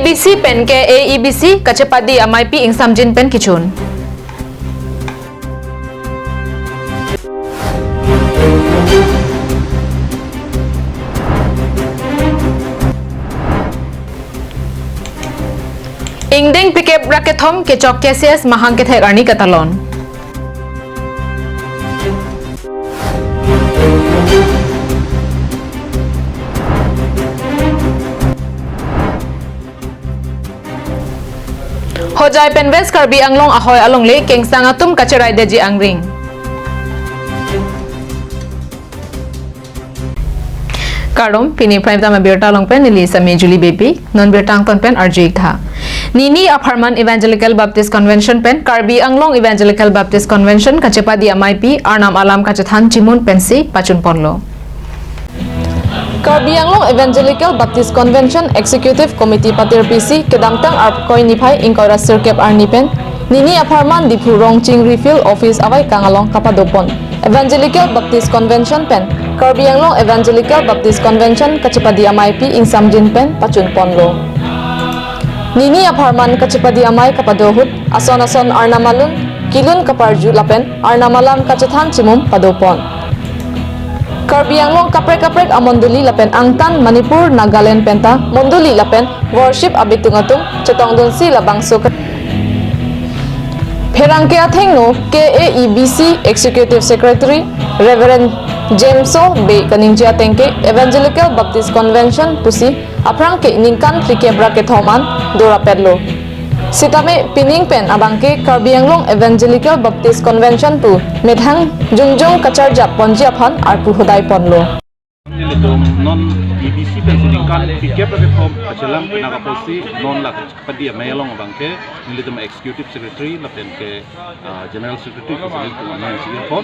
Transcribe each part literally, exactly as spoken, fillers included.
B C pen K A E B C kachepadi ameipi ingsamjin pen kechun. Ingdeng phlikep ra kethom kechok K C S mahang kethek arni katalon. Hojai pen West Karbi Anglong ahoi alongle kengsang atum kacherai deji angring. Kardom, pini Prime Time abirta along pen neli Sami Julie Beypi, non birta angton pen arju-ik tha. Nini apharman Evangelical Baptist Convention pen Karbi Anglong Evangelical Baptist Convention kachepadi ameipi Arnam alam kachethan chimun pensi pachun ponlo. Karbi Anglong Evangelical Baptist Convention Executive Committee patirpisi kedamtang Arkoi niphai ingkoi ra sirkep arni pen nini apharman Diphu Rongchingri Field Office avaikang along kapado pon. Evangelical Baptist Convention pen Karbi Anglong Evangelical Baptist Convention kachepadi ameipi ingsamjin pen pachun ponlo. Nini apharman kachepadi amei kapado ahut ason ason Arnam alun kelun kaparju lapen Arnam alam kachethan chimum pado pon. Karbi Anglong kaprek kaprek amondoli lapen angtan Manipur, Nagaland penta mondoli lapen worship abitung atum chetongdunsi labangso ke-, pherangke athengno K A E B C Executive Secretary Reverend Jameso Bey kaningje ateng ke Evangelical Baptist Convention pusi aphrang ke ningkan phlikep ra kethom an dorapetlo. Sitame pining pen abang ke Karbi Anglong Evangelical Baptist Convention pu methang jongjong kacharjap ponji aphan arpu hodai ponlo. Nelitum non E B C pen si ningkan phlikep ra kethom kachelang pinang apotsi non la kachepadi amei along abang ke nelitum Executive Secretary lapen ke, ah, General Secretary pusi nelitum amei si irpon,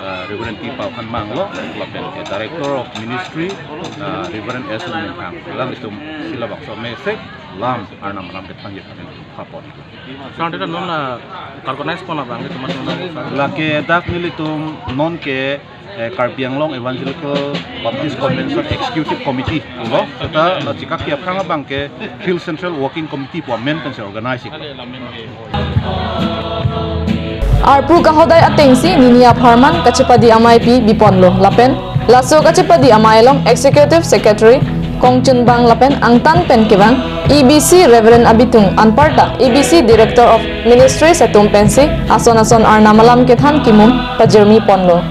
ah, Reverend T Paukhan Manglo lapen ke Director of Ministry, ah, Reverend S Menthang. Alanglitum si labangso amei sek lam Arnam alam kethanji aphan pha pon. Sang deta non la organize pon abang ke teman-teman. Lake dak nelitum non ke, eh, Karbi Anglong Evangelical Baptist Convention Executive Committee lo. Seta la chikak ke aphrang abang ke Field Central Working Committee pu amen pensi organize ik. Arpu kahodai atengsi nini apharman kachepadi ameipi biponlo lapen laso kachepadi amei along Executive Secretary Kongchunbang lapen angtan pen kevang E B C Reverend abitung anparta E B C Director of Ministries atum pensi ason ason Arnam alam kethan chimum pajirmi ponlo.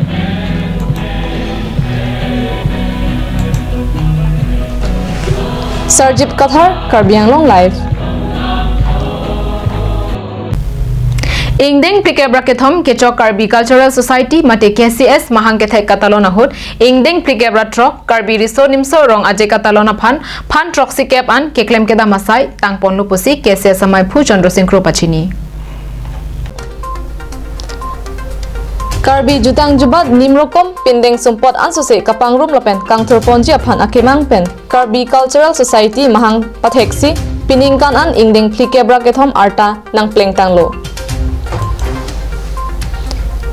Sarjip Kathar, Karbi Anglong Live. Ingdeng phlikep ra kethom kechok Karbi Cultural Society mate K C S mahang kethek katalon ahut ingdeng phlikep ra throk Karbi Riso Nimso Rong Aje katalon aphan phan throksikep an keklem kedam asai tang ponlo pusi K C S amaiphu Chandra Sing Kro pachini. Karbi jutang jubat nimrokom pindeng sumpot ansose kapangrum lapen kangthur ponji aphan akemang pen Karbi Cultural Society mahang patheksi piningkan an ingdeng phlikep ra kethom arta nangpleng tanglo.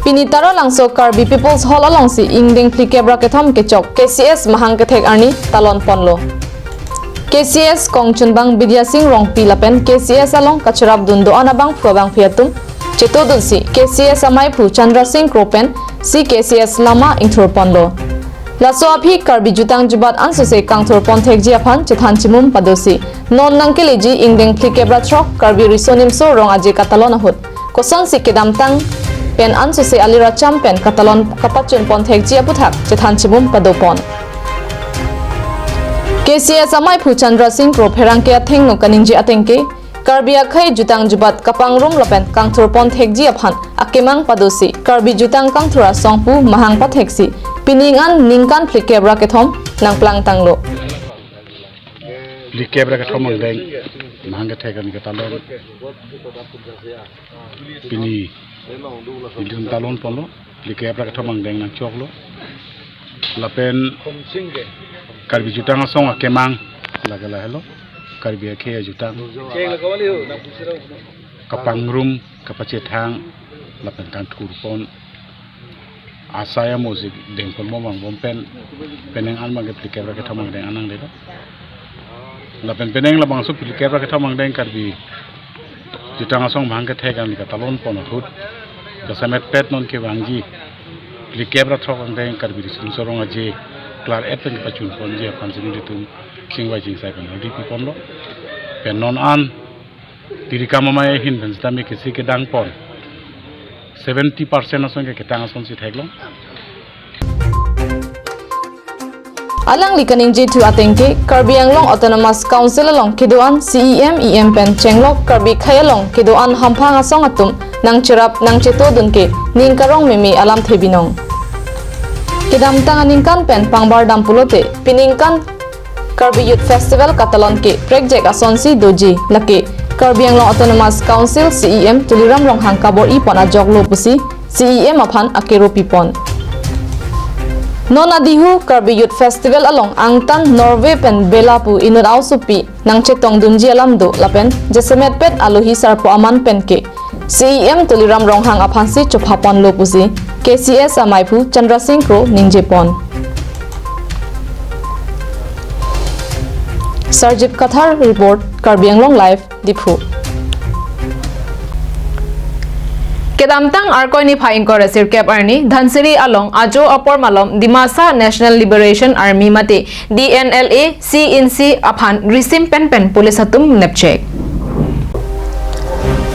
Pini Taralangso Karbi People's Hall alongsi ingdeng phlikep ra kethom kechok K C S mahang kethek arni talon ponlo. K C S Kongchunbang Bidya Sing Rongpi lapen K C S along kacharapdun do-an abangphu abangphi atum chetodunsi K C S amaiphu Chandra Sing Kro pensi K C S lama ingthur ponlo. Laso aphi Karbi jutang jubat ansose kangthur pon thekji aphan chethan chimum padosi non nangkeleji ingdeng phlikep ra throk Karbi Riso Nimso Rong Aje katalon ahut kosonsi kedamtang pen ansose aliracham pen katalon kapachun pon thekji aputhak chethan chimum pado pon. K C S amaiphu Chandra Sing Kro pherangke athengno kaningje ateng ke Karbi akhei jutang jubat kapangrum lapen kangthur pon thekji aphan akemang padosi Karbi jutang kangthur asong pu mahang patheksi pining an ningkan phlikep ra kethom nangplang tanglo. Phlikep ra kethom angdeng mahang kethek arni katalon. Pini nelitum talon ponlo, phlikep ra kethom angdeng nangchoklo. Lapen Karbi jutang asong akemang lake lahelo, Karbi akhei ajutang kapangrum, kapachethang lapen kangthur pon asai amosi dengpon bom angbong pen pining an abang ke phlikep ra kethom angdeng an nanglelo. Lapen penang labangso phlikep ra kethom angdeng Karbi Jutang Asong bang kethek ani katalon pon ahut jasemet pet non kevangji phlikep ra throk angdeng Karbi Riso Nimso Rong Aje klar-et pen pachun ponji aphan si nelitum chingvai chingsai pen odi pi ponlo. Pen non an tirikam amei ahin pen sitame kesi kedang pon seventy percent asong ke ketang asonsi theklong. Alangli kaningje thu ateng ke Karbi Anglong Autonomous Council along kedo-an C E M, E M pen chenglok Karbi akhei along kedo-an hamphang asong atum nangcherap nangchetodun ke ning karong meme alamthe binong. Kedamtang aningkan pen pangbardam pulote peningkan Karbi Youth Festival katalon ke prekjak asonsi doji, lake Karbi Anglong Autonomous Council C E M Tuliram Ronghang kabor-i pon ajoklo pusi C E M aphan akero pi pon. Non adihu Karbi Youth Festival along angtan Norway pen Bela pu inut aosopi nangchetongdunji alam do lapen jasemet pet alohi sarpo aman pen ke C E M Tuliram Ronghang aphansi chopha ponlo pusi K C S amaiphu Chandra Singh Kro ningje pon. Sarjip Kathar report, Karbi Anglong Live, Diphu. Kedamtang Arkoi niphai ingkoi ra sirkep arni Dhansiri along ajo apor malom Dimasa National Liberation Army mate D N L A C N C aphan risim penpen police atum nepchek.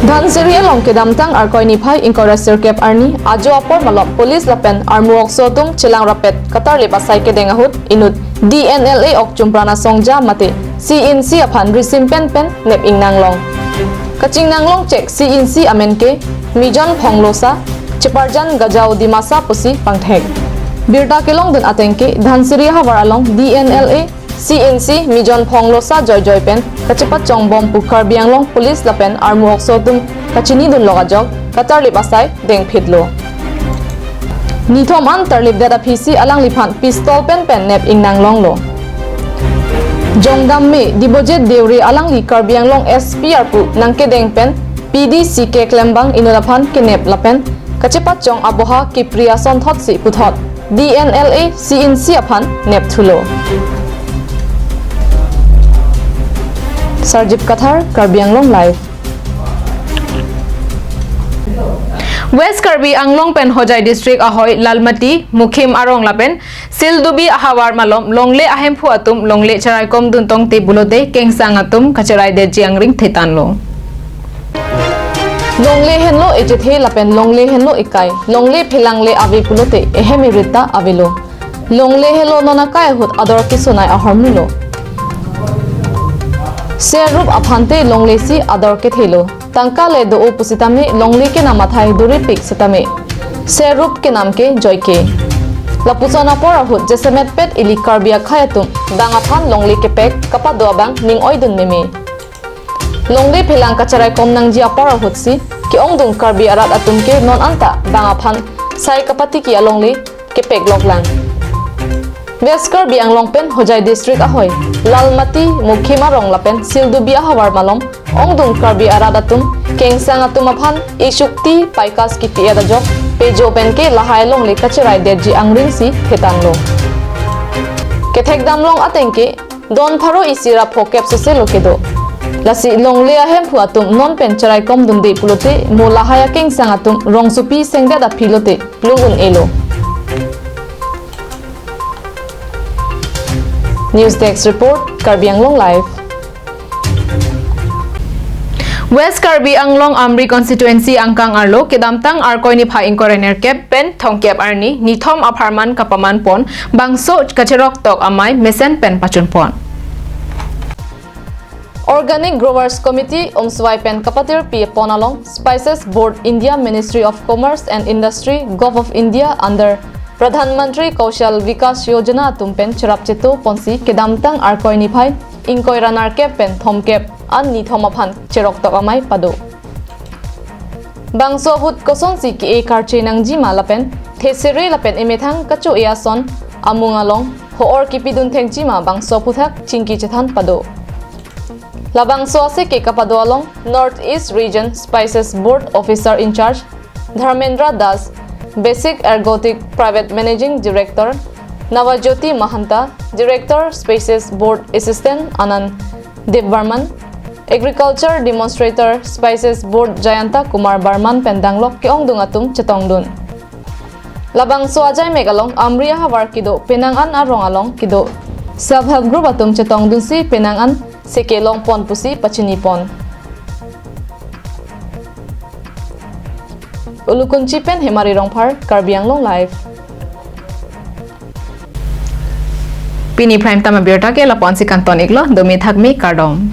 Dhansiri along kedamtang Arkoi niphai ingkoi ra sirkep arni ajo apor malom police lapen armu okso atum chelang rapet katarlip asai kedeng ahut inut D N L A ok chumpran asong ja mate C N C aphan risim penpen nep ingnanglong. Kachingnanglong chek C N C amen ke Mijon Phonglosa, Cheparjan Gajao Dimasa pusi pangthek. Birta kelongdun ateng ke Dhansiri havar along D N L A C N C Mijon Phonglosa joijoi pen kachepachongbom pu Karbi Anglong Police lapen armu okso atum kachinidunlok ajok katarlip asai dengphitlo. Nithom an tarlipdet aphisi alangliphan pistol penpen nep ingnanglonglo. Jongdam me Dibojit Deuri alangli Karbi Anglong S P arpu nangkedeng pen P D C K klembang inut aphan kenep lapen kachepachong aboha kipri asonthotsi puthot D N L A C N C aphan nepthulo. Sarjip Kathar, Karbi Anglong Live. West Karbi Anglong pen Hojai District ahoi Lalmati, Mukhim arong lapen Sildubi ahavar malom longle ahemphu atum longle cheraikom duntongte pulote kengsang atum kacheraidetji angring thetanlo. Longle henlo echethe lapen longle henlo ekai, longle phelangle ave pulote ehem erit ta avelo. Longle helo non akai ahut ador kesonai ahormulo. Serup aphante longle si ador kethelo. Tangka le do-o pusitame longle kenam athai duripik sitame serup kenam ke joike. Lapuson apor ahut jasemet pet ili Karbi akhei atum bang aphan longle kepek kapado abang ning oidun meme. Longle phelang kacharaikom nangji apor ahutsi ke-ongdung Karbi arat atum ke non anta bang aphan sai kapatiki alongle kepekloklang. West Karbi Anglong pen Hojai District ahoi Lalmati, Mukhim arong lapen Sildubi ahavar malom ongdung Karbi arat atum kengsang atum aphan eshukti paikas kipi-et ajok pejo pen ke lahai alongle kacheraidetji angringsi thetanlo. Kethekdamlong ateng ke don pharo isi ra phokep soselo kedo. Lasi longle ahemphu atum non pen cheraikom dunde pulote mo lahai akengsang atum rongsopi sengdet aphi lote lung un-elo. News Desk Report, Karbi Anglong Live. West Karbi Anglong Amri Constituency angkang arlo kedamtang Arkoi niphai ingkoi ra nerkep pen thomkep arni nithom apharman kapaman pon bangso kacheroktok amei mesen pen pachun pon. Organic Growers Committee Umswai pen kapatir pi pon along Spices Board India, Ministry of Commerce and Industry, Govt. of India under Pradhan Mantri Kaushal Vikas Yojana atum pen cherap cheto ponsi kedamtang Arkoi niphai ingkoi ra nerkep pen thomkep an nithom aphan cheroktok amei pado. Bangso ahut kosonsi ke-e karche nangjima lapen thesere lapen emethang kacho-e ason amung along ho-or kipidun thekjima bangso aphuthak chingki chethan pado. Labangso aseke kapado along North East Region Spices Board Officer in Charge Dharmendra Das, Basic Ergotech Private Managing Director Navajyoti Mahanta, Director Spices Board Assistant Anand Dev Barman, Agriculture Demonstrator Spices Board Jayanta Kumar Barman pen danglok ke-ongdung atum chetongdun. Labangso ajaimek along Amri ahavar kedo penang an arong along kedo self help group atum chetongdunsi penang an seke longpon pusi pachinipon. Ulukunchi pen Hemari Rongphar, Karbi Anglong Live. Pini Prime Time abirta ke lapu-ansi kanton-iklo, domi thakmi, kardom.